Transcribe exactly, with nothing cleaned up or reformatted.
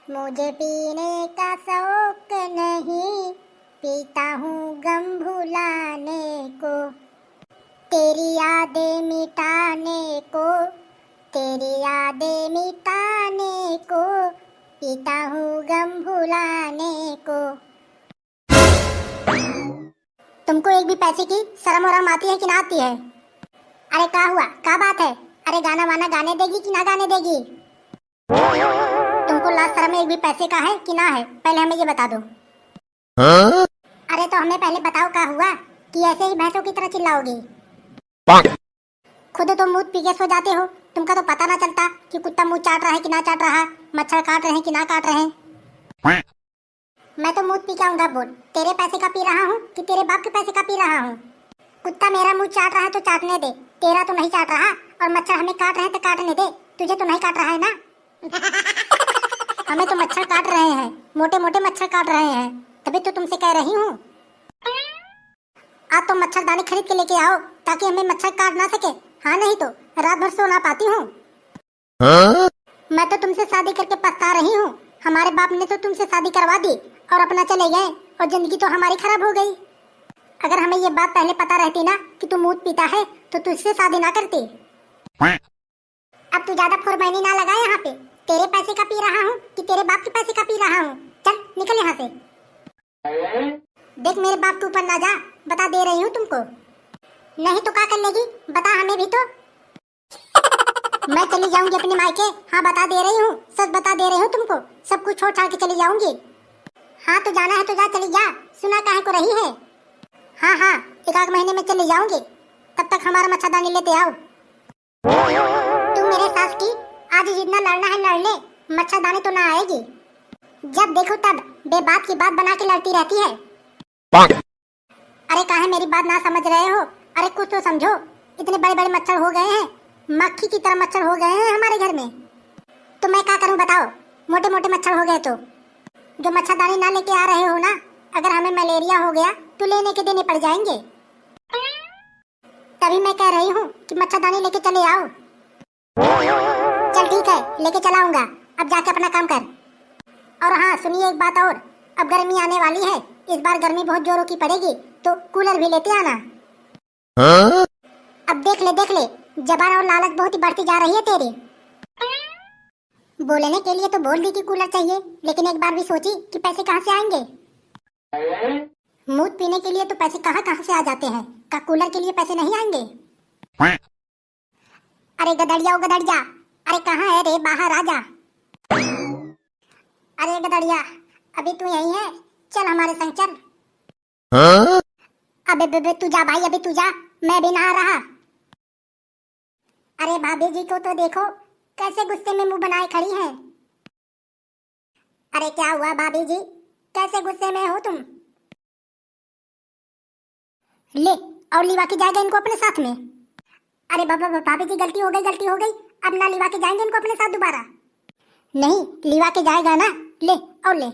मुझे पीने का शौक नहीं, पीता हूँ गम भुलाने को। तेरी यादें मिटाने को, तेरी यादें मिटाने को, पीता हूँ गम भुलाने को। तुमको एक भी पैसे की शर्म वरम आती है कि ना आती है? अरे का हुआ, का बात है? अरे गाना वाना गाने देगी कि ना गाने देगी? तुमको लाज शर्म एक भी पैसे का है कि ना है, पहले हमें ये बता दो। हाँ? अरे तो हमें पहले बताओ का हुआ कि ऐसे ही भैंसों की तरह चिल्लाओगी? खुद तो मूत पी के सो जाते हो, तुमका तो पता ना चलता कि कुत्ता मूत चाट रहा है कि ना चाट रहा, मच्छर काट रहे हैं कि ना काट रहे हैं। मैं तो मूत पी के आऊंगा, बोल, तेरे पैसे का पी रहा हूँ कि तेरे बाप के पैसे का पी रहा हूँ? कुत्ता मेरा मूत चाट रहा है तो चाटने दे, तेरा तो नहीं चाट रहा, और मच्छर हमें काट रहे हैं तो काटने दे, तुझे तो नहीं काट रहा है ना? हमें तो मच्छर काट रहे हैं, मोटे मोटे मच्छर काट रहे हैं, तभी तो तुमसे कह रही हूँ। आज तो मच्छरदानी खरीद के लेके आओ, ताकि हमें मच्छर काट ना सके। हाँ, नहीं तो रात भर सो ना पाती हूँ। हाँ? मैं तो तुमसे शादी करके पछता रही हूँ। हमारे बाप ने तो तुमसे शादी करवा दी और अपना चले गए, और जिंदगी तो हमारी खराब हो गई। अगर हमें ये बात पहले पता रहती ना कि तू मूत पीता है, तो तुझसे शादी ना करती। अब तू ज्यादा फोरमैनी ना लगा यहाँ पे। तेरे पैसे का पी रहा हूँ कि तेरे बाप के पैसे का पी रहा हूँ? चल, निकल यहाँ से। देख, मेरे बाप के ऊपर ना जा, बता दे रही हूँ तुमको। नहीं तो क्या कर लेगी, बता हमें भी तो। मैं चली जाऊंगी अपने मायके, हाँ, बता दे रही हूँ, सच बता दे रही हूँ तुमको, सब कुछ छोड़ छाड़ के चली जाऊंगी। हाँ, तो जाना है तो जा, चली जा, सुना काहे को रही है? हाँ, हाँ, एक आध महीने में चली जाऊंगी, तब तक हमारा मच्छरदानी लेते आओ। तू मेरे सास की आज जितना लड़ना है लड़ ले, मच्छरदानी तो ना आएगी। जब देखो तब बेबात की बात बना के लड़ती रहती है। अरे काहे मेरी बात ना समझ रहे हो? अरे कुछ तो समझो, इतने बड़े बड़े मच्छर हो गए हैं, मक्खी की तरह मच्छर हो गए हैं हमारे घर में। तो मैं क्या करूं बताओ, मोटे मोटे मच्छर हो गए तो। जो मच्छरदानी ना लेके आ रहे हो ना, अगर हमें मलेरिया हो गया तो लेने के देने पड़ जाएंगे। तभी मैं कह रही हूँ कि मच्छरदानी लेके चले आओ। चल ठीक है, लेके चला आऊंगा। अब जाके अपना काम कर। और हाँ सुनिए एक बात और, अब गर्मी आने वाली है, इस बार गर्मी बहुत जोरों की पड़ेगी, तो कूलर भी लेते आना। हाँ? अब देख ले, देख ले, जबान और लालच बहुत ही बढ़ती जा रही है तेरी। बोलने के लिए तो बोल दी कि कूलर चाहिए, लेकिन एक बार भी सोची कि पैसे कहाँ से आएंगे? मूत पीने के लिए तो पैसे कहाँ कहाँ से आ जाते हैं, का कूलर के लिए पैसे नहीं आएंगे? अरे गदड़िया, ओ गदड़िया, अरे कहाँ है रे, बाहर आ जा। अरे गदड़िया, अभी तू यहीं है, चल हमारे संग चल। हाँ? अबे बे, बे, तू जा भाई, अभी तू जा, मैं भी नहा रहा। अरे भाभी जी को तो देखो, कैसे गुस्से में मुंह बनाए खड़ी हैं। अरे क्या हुआ भाभी जी, कैसे गुस्से में हो तुम? ले, और लिवा के जाएगा इनको अपने साथ में। अरे बाबा, बा-, भाभी जी, गलती हो गई, गलती हो गई, अब ना लिवा के जाएंगे इनको अपने साथ दोबारा। नहीं, लिवा के जाएगा ना, ले, और ले।